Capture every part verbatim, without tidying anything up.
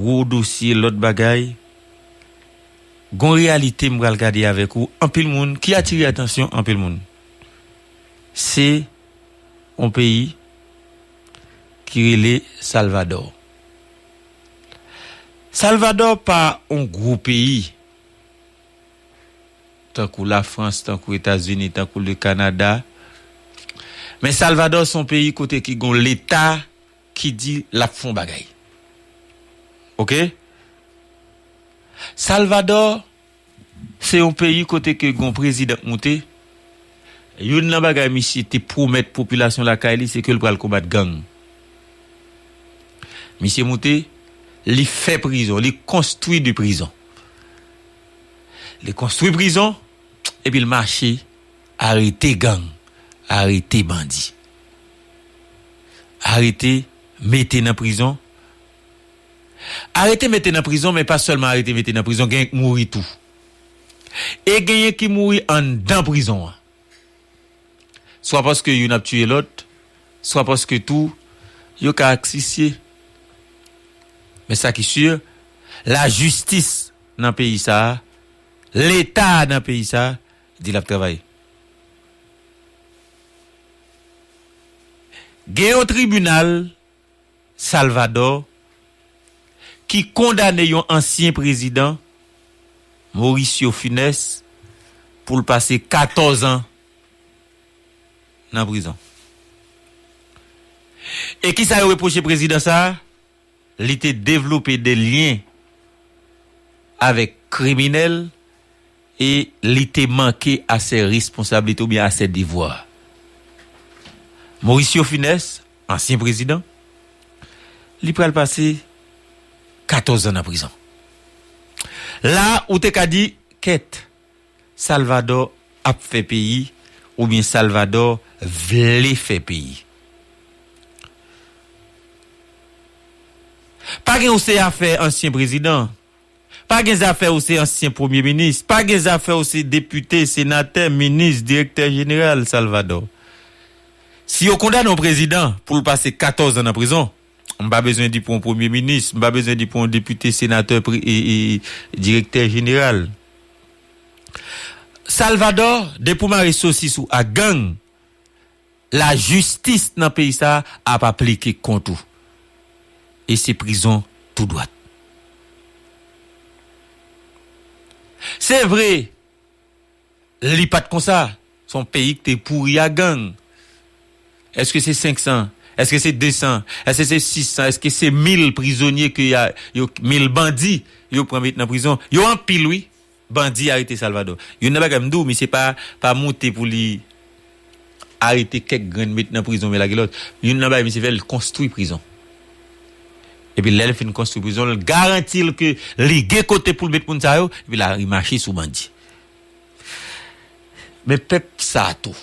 gwo dosye, lòt bagay, gon reyalite m pral gade avèk ou, anpil moun, ki atire atansyon anpil moun. Se yon peyi ki rele Salvadò. Salvadò pa yon gwo peyi, tankou Lafrans, tankou Etazini, tankou le Kanada. Men Salvadò se yon peyi kote ki gon leta ki di l ap fè yon bagay. Oke? Salvadò se yon peyi kote ke gon prezidan k moute. Youn nan bagay misye te pwomèt popilasyon lakay li, se ke l pral konbat gang. Misye moute, li fè prizon, li konstwi de prizon. Li konstwi prizon, epi l mache arete gang, arete bandi. Arete, mete nan prizon. Arete, mete nan prizon, men pa sèlman arete, mete nan prizon, genyen k mouri tou. E genyen ki mouri anndan prizon an. Swa paske youn ap tiye lòt, swa paske tou yo ka aksisye. Men sa ki si, lajistis nan peyi sa a, leta nan peyi sa a, di l ap travay. Gen yon tribinal Salvadò ki kondane yon ansyen prezidan, Mauricio Funes, pou l pase katòz an nan prizon. E kisa yo repwoche prezidan sa a? Li te devlope de lyen avèk kriminèl e li te manke a sè responsablite oubyen a sè devwa. Mauricio Funes, ansyen prezidan, li pral pase katòz an nan prizon. La, ou te ka di, kèt, Salvadò ap fè peyi, oubyen Salvadò vle fè peyi. Pa gen ou se afè ansyen prezidan. Pa gen zafè ou se ansyen premye minis. Pa gen zafè ou se depite, senatè, minis, direktè jeneral Salvadò. Si yo kondane yon prezidan pou l pase katòz an nan prizon, m pa bezwen di pou yon premye minis, m pa bezwen di pou yon depite, senatè, pre- e, e, direktè jeneral. Salvadò, depi w mare sosis ou ak gang, lajistis nan peyi sa a ap aplike kont ou. E se prizon tou dwat. Se vre, li pa t konsa. Se yon peyi ki te pouri a gang. Èske se senk san? Èske se de san? Èske se sis san? Èske se mil prizonye ke y a, yo, mil bandi yo pran met nan prizon? Yo anpil, wi. Bandi arete Salvadò. Youn nan bagay m di w, misye pa, pa moute pou li arete kèk grenn met nan prizon, men lage lòt. Youn nan bagay misye fè, l konstwi prizon. Epi lè l fin konstwi prizon, l garanti l ke li gen kote pou l met moun sa yo, epi la, li mache sou bandi. Men pèp sa tou.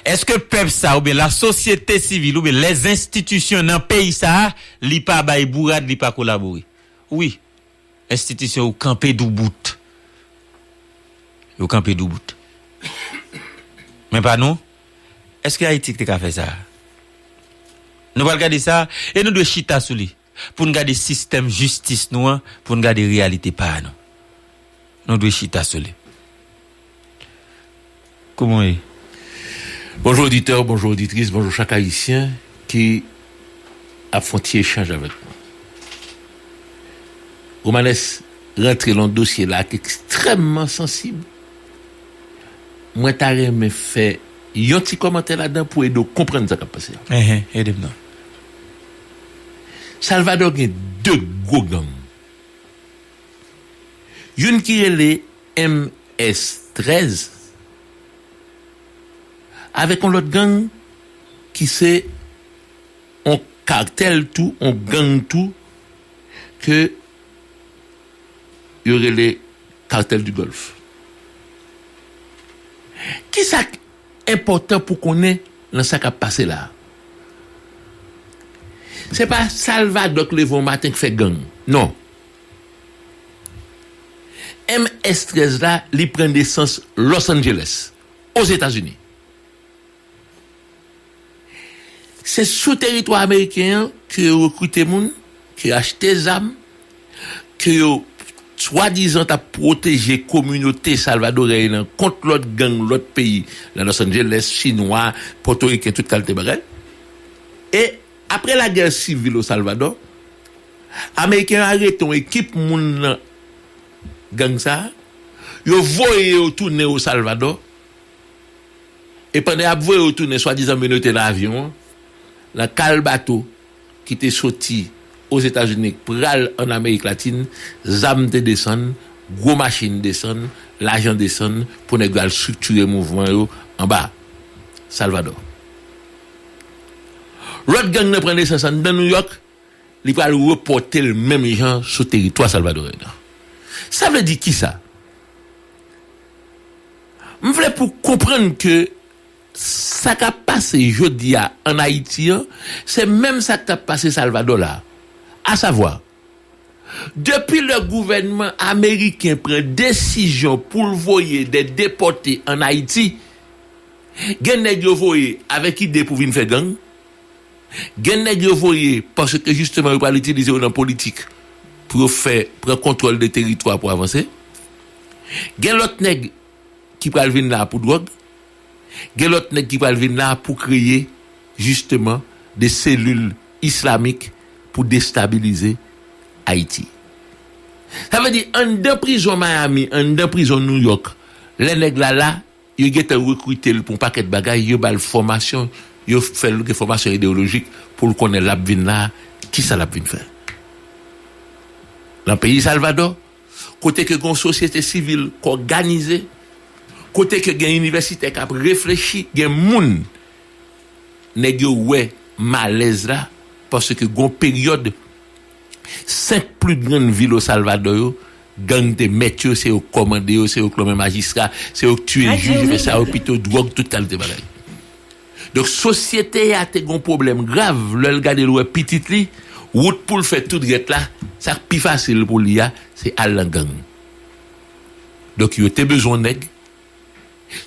Èske pèp sa oubyen lasosyete sivil oubyen lèzenstitisyon nan peyi sa a, li pa bay bourad, li pa kolabore? Wi. Enstitisyon yo kanpe doubout. Yo kanpe doubout. Men pa nou? Èske Ayiti te ka fè sa? Nou pral gade sa, e nou dwe chita sou li. Pou n gade sistèm jistis nou an, pou n gade reyalite pa nou. Nou dwe chita sou li. Kòman w ye? Bonjou oditè, bonjou oditris, bonjou chak Ayisyen ki ap fè yon ti echanj avèk nou. Romanes rantre lan dosye la ki ekstrèmman sansib. Mwen ta renmen fè yon ti kòmantè ladan pou ede w konprann sa k ap pase a. Enhen, ede m non. Salvadò gen de gwo gang. Youn ki rele M S trèz, avèk yon lòt gang ki se yon kartèl tou, yon gang tou, ke yo rele Cartel du Golfe. Kisa k enpòtan pou konnen nan sa k ap pase la a? Se pa Salvadò k leve yon maten k fè gang. Non. M S trèz la, li pran nesans Los Angeles, Ozetazini. Se sou teritwa ameriken an ke yo rekrite moun, ke yo achte zam, ke yo swadizan t ap pwoteje kominote salvadoryen nan kont lòt gang lòt peyi, nan Los Angeles, Chinwa, Pòtoriken, tout kalite bagay. E apre lagè sivil o Salvadò, Ameriken yo arete yon ekip moun nan gang sa a, yo voye yo tounen o Salvadò, e pandan y ap voye yo tounen, swadizan menm yo te nan avyon an, nan kal bato ki te soti Ozetazini pral ann Amerik Latin, zam te desann, gwo machin desann, lajan desann pou nèg yo al estriktire mouvman yo anba Salvadò. Lòt gang nan pran nesans anndan Nouyòk, li pral repòte l menm jan sou teritwa salvadoryen an. Sa vle di kisa? M vle pou konprann ke sa k ap pase jodi a ann Ayiti an, se menm sa k t ap pase Salvadò la. Asavwa, depi lè gouvènman ameriken pran desizyon pou l voye de depòte ann Ayiti, gen nèg yo voye avèk ide pou vin fè gang, gen nèg yo voye paske jisteman yo pral itilize yo nan politik pou yo fè pran kontwòl de teritwa pou avanse. Gen lòt nèg ki pral vin la pou dwòg, gen lòt nèg ki pral vin la pou kreye jisteman de selil islamik pou destabilize Ayiti. Sa vle di, anndan prizon Miami, anndan prizon Nouyòk, lè nèg la la, yo gentan rekrite l pou yon pakèt bagay, yo ba l fòmasyon, yo fè l gen fòmasyon ideyolojik pou l konnen l ap vin la, kisa l ap vin fè. Nan peyi Salvadò, kote ke gen yon sosyete sivil k òganize, kote ke gen inivèsitè k ap reflechi, gen moun, nèg yo wè malèz la, paske gen yon peryòd, senk pli grann vil o Salvadò yo, gang te mèt yo, se yo k kòmande yo, se yo k nonmen majistra, se yo k tiye jij, yo fè sa yo pito, dwòg, tout kalite bagay. Donk, sosyete a te gen yon pwoblèm grav lè l gade l wè pitit li, wout pou l fè tout rèt la, sa k pi fasil pou li a, se al nan gang. Donk, yo te bezwen nèg,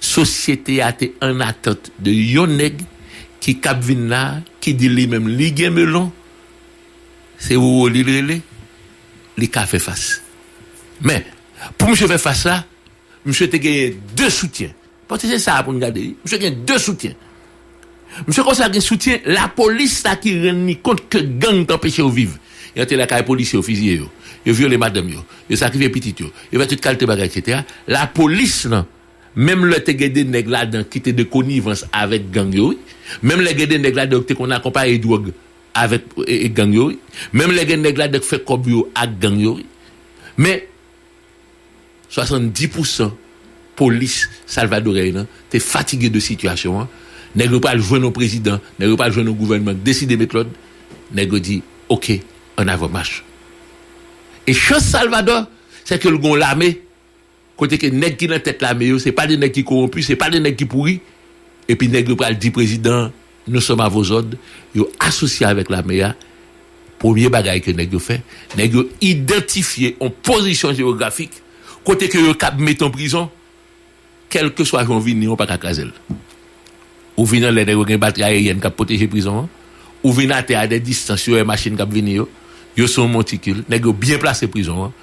sosyete a te an atant de yon nèg ki k ap vin la, ki di li menm li gen melon, se Wowo li rele, li ka fè fas. Men, pou misye fè fas la, misye te genyen de soutyen. Paske se sa pou n gade, wi. Misye gen de soutyen. Misye konsa gen soutyen lapolis la ki rann li kont ke gang t anpeche yo viv. Yo antre lakay polisye, yo fiziye yo. Yo vyole madanm yo. Yo sakrifye pitit yo. Yo fè tout kalite bagay, etsetera. Lapolis lan, menm lè te gen de nèg ladan ki te de konivans avèk gang yo, wi. Menm lè gen de nèg ladan ki te konn akonpaye dwòg avèk, e, e, gang yo, wi. Menm lè gen nèg ladan ki fè kòb yo ak gang yo, wi. Men, swasanndis pousan polis salvadoryen nan te fatige de sitiyasyon an. Nèg yo pral jwenn yon prezidan, nèg yo pral jwenn yon gouvènman k deside met lòd. Nèg yo di, oke, ann avan mach. E chans Salvadò, se ke l gen yon lame, kote ke nèg ki nan tèt lame yo, se pa de nèg ki kowonpi, se pa de nèg ki pouri. Epi nèg yo pral di prezidan, nous sommes à vos ordres, yo asosye avèk lame a. Premye bagay ke nèg yo fè, nèg yo idantifye yon pozisyon jewografik kote ke yo kab mete yon prizon, kèlkeswa jan w vini, yo pa ka kraze l. Ou vin anlè, nèg yo gen batri ayeryèn k ap pwoteje prizon an. Ou vin atè a de distans, yo wè machin k ap vini yo. Yo se yon montikil. Nèg yo byen plase prizon an.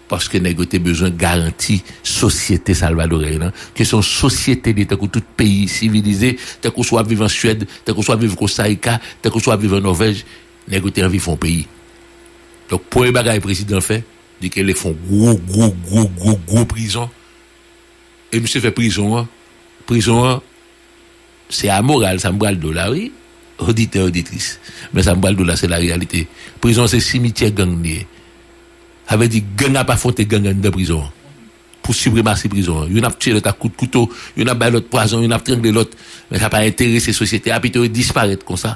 Paske nèg yo te bezwen garanti sosyete salvadoryen an, ke se yon sosyete li ye tankou tout peyi sivilize, tankou si w ap viv an Syèd, tankou si w ap viv Kostarika, tankou si w ap viv an Nòvèj, nèg yo te anvi fè yon peyi. Donk, premye bagay prezidan fè, li ke li fè yon gwo, gwo, gwo, gwo, gwo prizon. E misye fè prizon an. Prizon an, se amoral, sa m pral di w la, wi. Oditè, oditris. Men sa m pral di w la, se la reyalite. Prizon se simityè gang li ye. Sa vle di, gang ap afwonte gang anndan prizon an. Pou sipremasi prizon an. Youn ap tiye lòt ak kout kouto, youn ap bay lòt pwazon, youn ap trangle lòt. Men sa pa enterese sosyete a, pito yo disparèt konsa,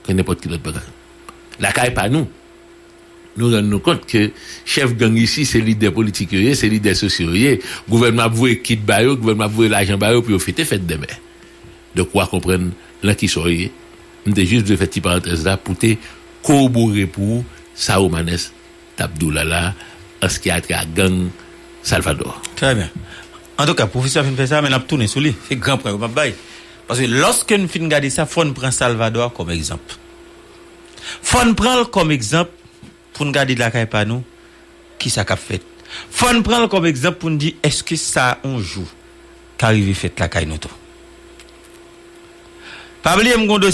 ke nenpòt ki lòt bagay. Lakay pa nou, nou rann nou kont ke chèf gang isi, se lidè politik yo ye, se lidè sosyo yo ye. Gouvènman ap voye kit ba yo, gouvènman ap voye lajan ba yo pou yo fete fèt dèmen. Donk, w a konprann nan kisa w ye. M te jis vle fè ti parantèz la pou te kowobore pou ou sa Romanes t ap di w la la, an se ki a trait a gang Salvador. Trè byen. Antouka, pwofesè a fin fè sa, men n ap tounen sou li. Se gran pwen yo m ap bay. Paske lòske n fin gade sa, fò n pran Salvador a kòm egzanp. Fò n pran l kòm egzanp pou n gade lakay pa nou, kisa k ap fèt. Fò n pran l kòm egzanp pou n di, èske sa yon jou ka rive fèt lakay nou tou? Pa bliye m gen yon